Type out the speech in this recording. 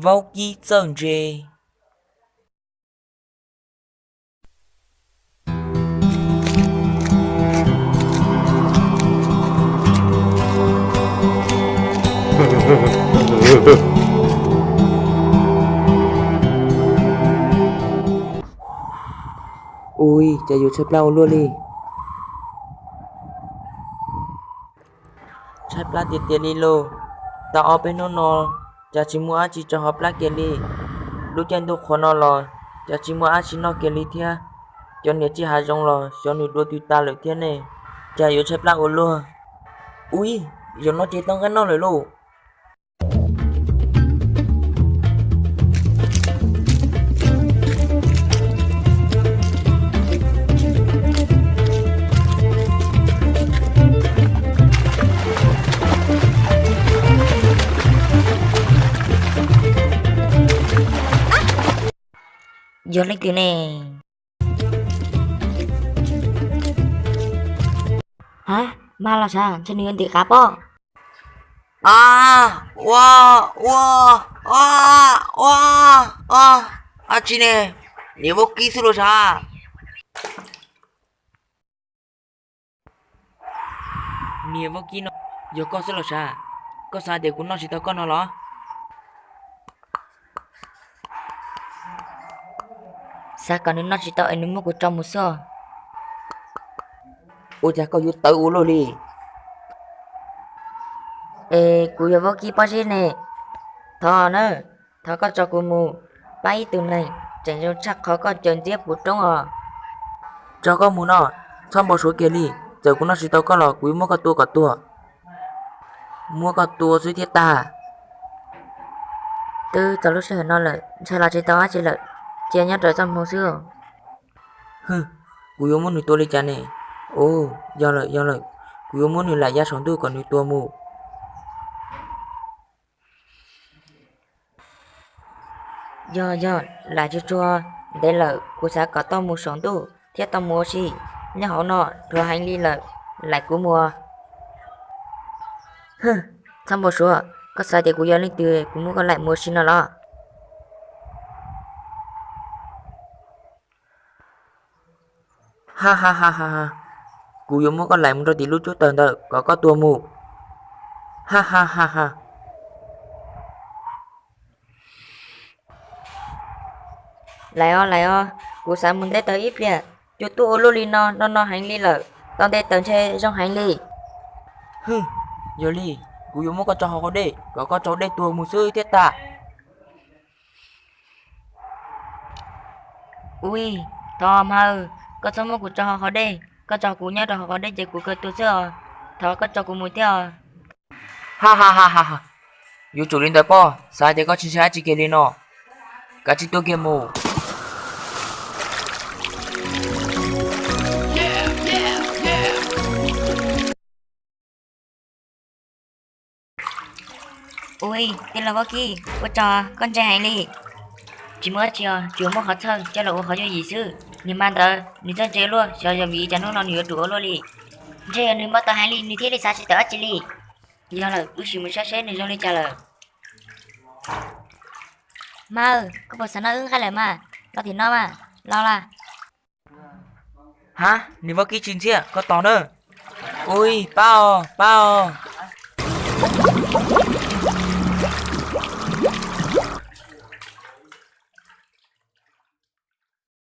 Vaub kib txawj ntse. Ui, cas yuav tshaib plab ua luaj li. Tshaib plab tiag tiag li lauj. Tau ob peb hnub no, cas tsis muaj dab tsi tso hauv plab kiag li. Lub caij ntuj qhuav no los, cas tsis muaj dab tsi noj kiag li thiab. Cov niam txiv hav zoov los xyov nws dua twg tas lawm thiab ne. Cas yuav tshaib plab ua luaj. Ui, zaum no ces tau nqaij noj lawm lauj. Yog leej twg ne? Ha, Maj los sav, ntshe nws yuav ntim qav pob. A, ua, ua, ua, ua, dab tsi ne? Niam vaub kib xwb los sav. Niam vaub kib no, yog koj xwb los sav? Koj xav tias kuv noj tsis tau koj no los? Xav kom nws noj tsis tau es nws muab kuv tso mus xwb. Ua cas koj yuav tawv ua luaj li? Es kuv yog vaub kib pob zeb ne. Thov na, thov koj tso kuv mus pab ib tug neeg tseem zoo tshaj qhov koj caws ntxiab puv roob os. Tso koj mus no, txhob npau suav kiag li. Txawm kuv noj tsis tau koj los kuv yuav muab koj tua kom tuag. Muab koj tua xwb thiab tag. Twb txog lub sij hawm no lawm, ntshai los tsis tau dab tsi lawm, cia nyob raws txoj hmoo xwb. Hwj, kuv yuav muab nws tua li cas ne? Ua, yog lawm, yog lawm, kuv yuav muab nws lam ya saum ntuj kom nws tuag mus. Yog, yog, lam tsuag tsuag ntev lawm, kuv xav kom tau mus saum ntuj thiab tau mus ua si. Nyob hauv no dhuav heev li lawm, lam kuv mus. Hwj, txhob npau suav, koj xav tias kuv yog leej twg kuv muab koj lam mus ua si no los? Ha ha ha ha ha, kuv yuav muab koj lam mus rau tim lub cub tawg ntawd kom koj tuag mus. Ha ha ha ha. Lam os, lam os, kuv xav mus nte taws ib pliag, cua tuaj ua luaj li no, no no heev li lawm, tau nte taws ntshe zoo heev li. Hwj, yog li, kuv yuav muab koj tso hauv qhov dej kom koj tso dej tuag mus xwb thiab tag. Ui, thov mas, koj txhob muab kuv tso hauv qhov dej, koj tso kuv nyob rau hauv qhov dej ces kuv kawg tuag xwb os. Thov koj tso kuv mus thiab os. Ha ha ha ha, yuav tsum li ntawd pob, xav tias koj tsis ntshai dab tsi kiag li no, kav tsij tuag kiag mus. Ui, tij laug vaub kib, ua tsaug, koj ntse heev li. Tsis muaj dab tsi os, tsuas muab qhov txhawj coj los ua qhov yooj yim xwb. Niag Maj ntawd nws txawj ntse luaj, xyov yog vim li cas hnub no nws yuav tsum ua luaj li. Ntshe nws mob tau heev li nws thiaj li xav tsis tawm dab tsi li. Yog lawm, wb sim mus saib seb nws zoo li cas lawm. Maj, koj puas xav noj wb nqaij lawm mas? Los tim no mas, los las. Hab, niag vaub kib tsis ntxhiab, koj tos na. Ui, pab os, pab os.